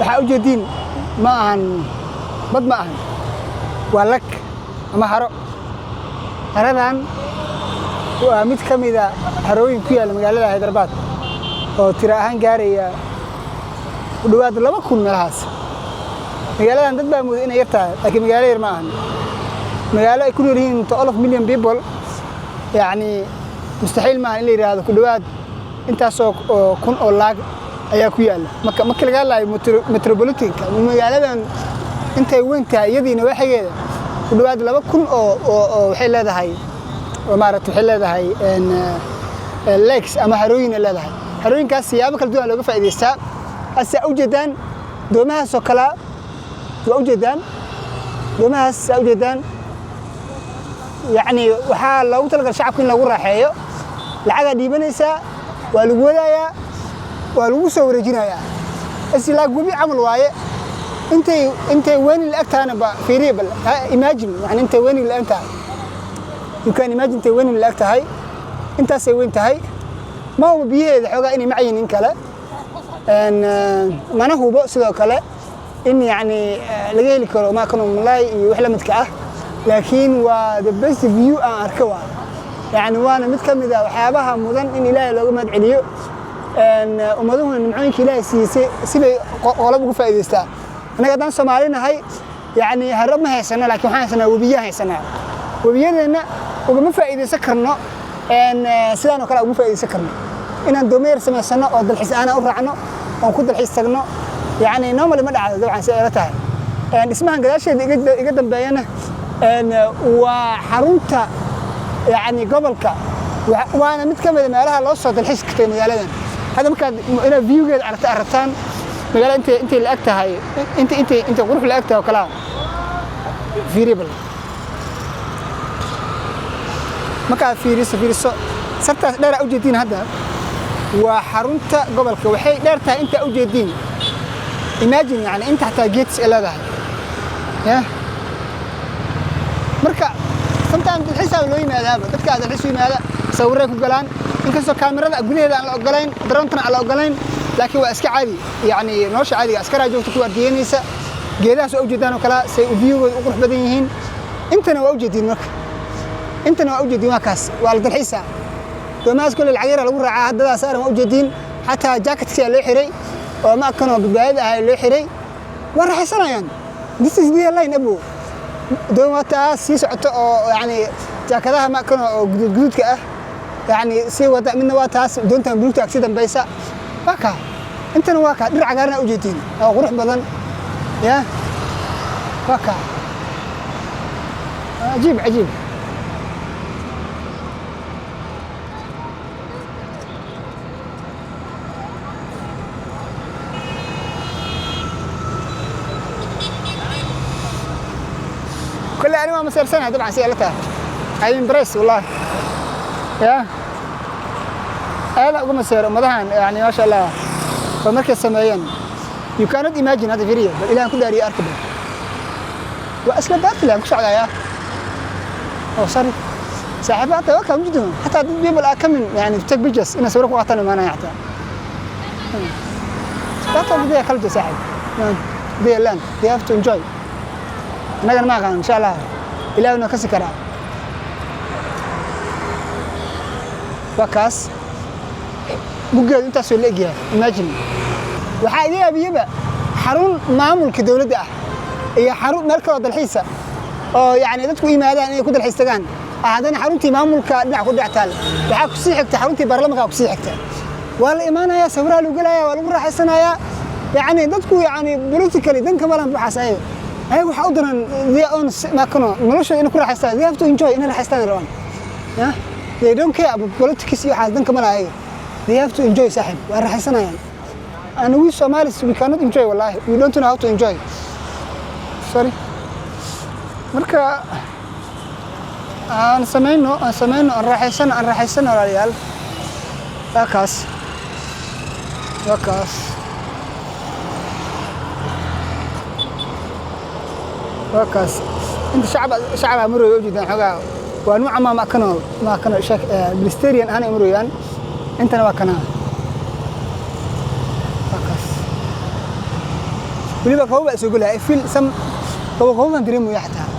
Waxaa ujeediin ma ahan bad, ma ahan, waa lake ama haro. Haradan waa mid ka mida harooyin ku yaalla magaalada Hyderabad oo tiro ahaan gaaraya ku dhowaad 2000 meelahaas. Magaaladan dad baa mooday inay yar tahay, laakiin magaalo yar ma ahan. Magaalo ay ku nool yihiin 12 million people, yacni mustaxiil maaha in la yidhaahdo ku dhowaad intaasoo oo kun oo lake ayaa ku yaalla. Marka markii laga hadlayo metropolitanka magaaladan, intay weyn tahay iyadii nawaaxigeeda, ku dhowaad 2000 oo waxay leedahay oo maaragta waxay leedahay lakes ama harooyin ay leedahay. Harooyinkaas siyaabo kala duwan looga faa'iidaystaa. Ase ujeedaan doomahaas oo kala waa ujeedaan doomahaas saa ujeedaan, yacni waxaa loogu talagalay shacabka in lagu raaxeeyo. Lacagaa dhiibanaysaa, waa lagu wadayaa, waa lagu soo wareejinayaa. Islaa webi camal waaye. Intay weyni la eg tahayna ba fiiriya bal. Imagine yani intay weyni la eg tahay. You can imagine intay weyni la eg tahay, intaasay weyn tahay. Ma hubo biyaheeda xoogaa inay macyiin in kale, mana hubo sidoo kale in yacni laga heli karo maakano malay iyo wax la midka ah, laakiin waa the best view aan arka waa. Yani waana mid ka mid ah waxyaabaha mudan in Ilaahay looga mahad celiyo. Ummaduhuna nimcooyinka Ilaahay siiyey sibay qolob ugu faa'iidaystaa. Annaga haddaan Soomaali nahay, yacni haro ma haysano, laakiin waxaan haysanaa webiya haysanaa. Webiyadeenna ugama faa'iidaysan karno sidaan oo kale ugama faa'iidaysan karno inaan doomo yar samaysano oo dalxiis ahaan u raacno oon ku dalxiis tagno. Yacni normally ma dhacdo dabcan, si ay ila tahay. Dhismahan gadaasheeda iga dambeeyana waa xarunta yacni gobolka, waana mid ka mid a meelaha loo soo dalxiis katay magaaladan. Hadda markaad inaad viewgeeda aragta aragtaan magaalada intay la eg tahay, intay qurux la eg tahay oo kalaa, fiiriya bal. Markaad fiiriso sartaas dheer aa ujeediin hadda waa xarunta gobolka. Waxay dheer tahay intaa ujeediin. Imagine yani inta xataa gates ay leedahay ya. Marka sometimes dalxiisaa loo yimaadaaba, dadkaa dalxiis u yimaada, sawiray ku galaan, inkastoo kaamirada gudaheeda aan la ogolayn, drone-tana aan la ogolayn, laakiin waa iska caadi, yacni nolosha caadiga. Askaraa joogta ku waardiyeynaysa. Geedahaas waa ujeedaan oo kala say viewgooda u qurux badan yihiin. Intana waa ujeediin, marka intana waa ujeediin, waa kaas, waa la dalxiisaa. Doomahaas kole lacag yara lagu raacaa. Haddadaa saaran waa ujeediin, xataa jacketkaa loo xiray oo ma akanoo badbaadada ahaa loo xiray, waa raaxaysanayaan. This is the line abo. Doon waa taas sii socoto oo yacni jaakadaha ma akanoo oo guduud guduudka ah yacni sii wada. Midna waa taas doontan buluugta sii dambaysa, waa kaa. Intana waa kaa dhir cagaarna ujeediin oo qurux badan ya, waa kaa. Cajiib, cajiib. كل أنا ما مسير سنة طبعا سألتها. I'm impressed والله يا aad uga maseero ummadahan, yani maasha Allah waa markay sameeyeen. You cannot imagine. Hadda fiiriya bal, Ilahan ku dhaariyo, arka bal. Waa isla baartilan ku socdaya. Oh sorry saaxiiba, hataa waa kaa mujidun, xataa dad people are coming yani to take pictures, inay sawiro ku qaataan imaanaya xataa. That's all their culture, saaxiib. They learn, they have to enjoy. Annagana ma aqaan, insha Allah Ilaahuna kasi karaa. Waa kaas buggeedu intaasoo la egyahay. Imagine, waxaa iga yaabiyeba xarun maamulka dowladda ah iyo xarun meel kaloo dalxiisa oo yacni dadku u yimaadaan inay ku dalxiis tagaan. Haddana xaruntii maamulka dhinac ku dhinac taal, waxaa kusii xigta xaruntii baarlamanka kusii xigta. Waa la imaanayaa, sawiraa lagu gelaya, waa lagu raaxaysanayaa. Yacni dadku yacni politically danka malan waxaas. Ayaga waxaa u daran their own makano noloshooda inay ku raaxaystaan. They have to enjoy, inay raaxaystaan rabaan. Yeah, they don't care about politics iyo waxaas, danka malaha ayaga. They have to enjoy, saaxib, waa raaxaysanayaan. And we Somalis, we cannot enjoy, wallahi we don't know how to enjoy, sorry. Marka aan samayno, aan samayno, aan raaxaysano, aan raaxaysano, walaalayaal. Waa kaas, waa kaas, waa kaas. Inta shacab shacabaa marooya ujeedaan xoogaa waa nuuca ma makano makano sheek pedestrian ahaan ay marooyaan. Intana waa kanaa, waa kaas. Weliba qabow baa soo gelaya. I feel some qabow, qabow baan dareemaya xataa.